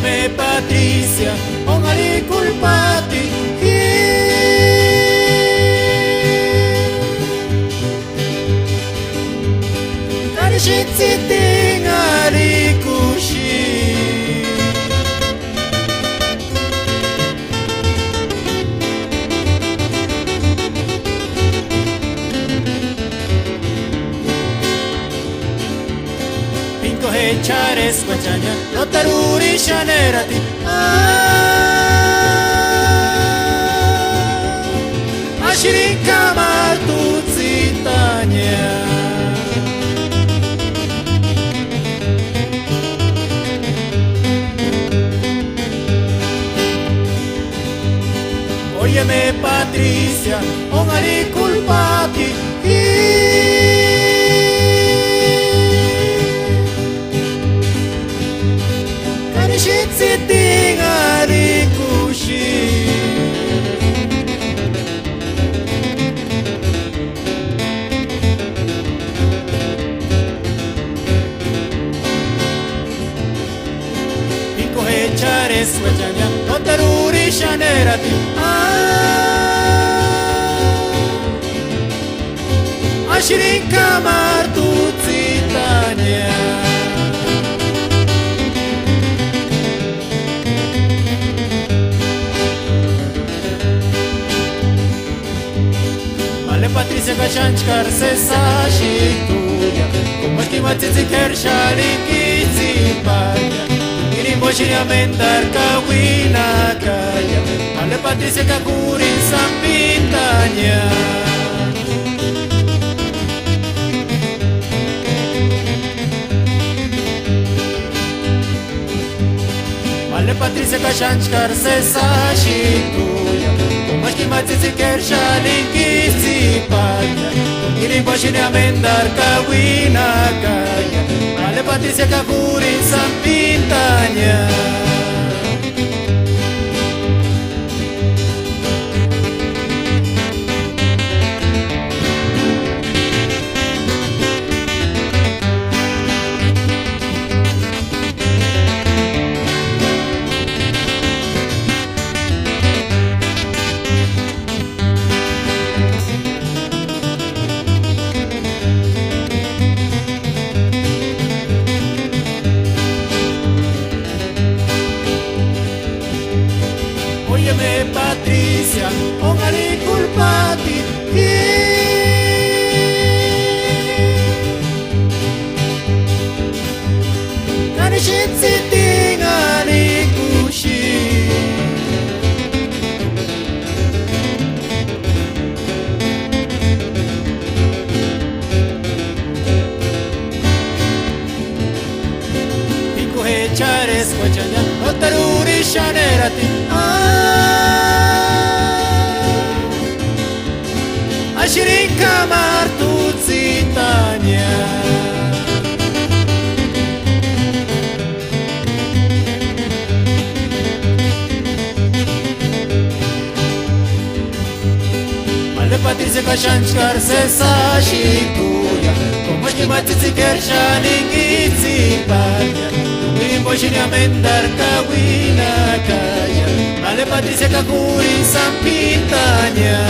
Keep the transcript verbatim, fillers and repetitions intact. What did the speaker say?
Me Patricia, ónharhikulpati ji. Karixintsï tinharhikuxi. Pinko je ch'áreskuechania, nóteru úri xáni erati. Aa, axiri kamartutsïtania. Óyeme Patricia, ónharhikulpati ji. Karixintsï tinharhikuxi. Pinko je ch'áreskuechania, nóteru úri xáni erati. Aa, axiri kamartutsïtania. Male Patricia ka xáni chkári sési axikuia, kómaxki ma tsïtsïki k'éri xáni inkitsïpaia, irimbo axiri amendari kauinakaia, Male Patricia ka k'úrini sáni píntania. Male Patricia ka xáni chkári sési axikuia, kómaxki ma tsïtsïki k'éri xáni inkitsïpaia, irimbo axiri amendari kauinakaia, Male Patricia ka k'úrini sáni píntania. Óyeme Patricia, ónharhikulpati ji. Karixintsï tinharhikuxi. Pinko je ch'áreskuechania, nóteru úri xáni erati. Aa, axiri kamartutsïtania. Male Patricia ka xáni chkári sési axikuia, kómaxki ma tsïtsïki k'éri xáni inkitsïpaia, irimbo axiri amendari kauinakaia, Male Patricia ka k'úrini sáni píntania.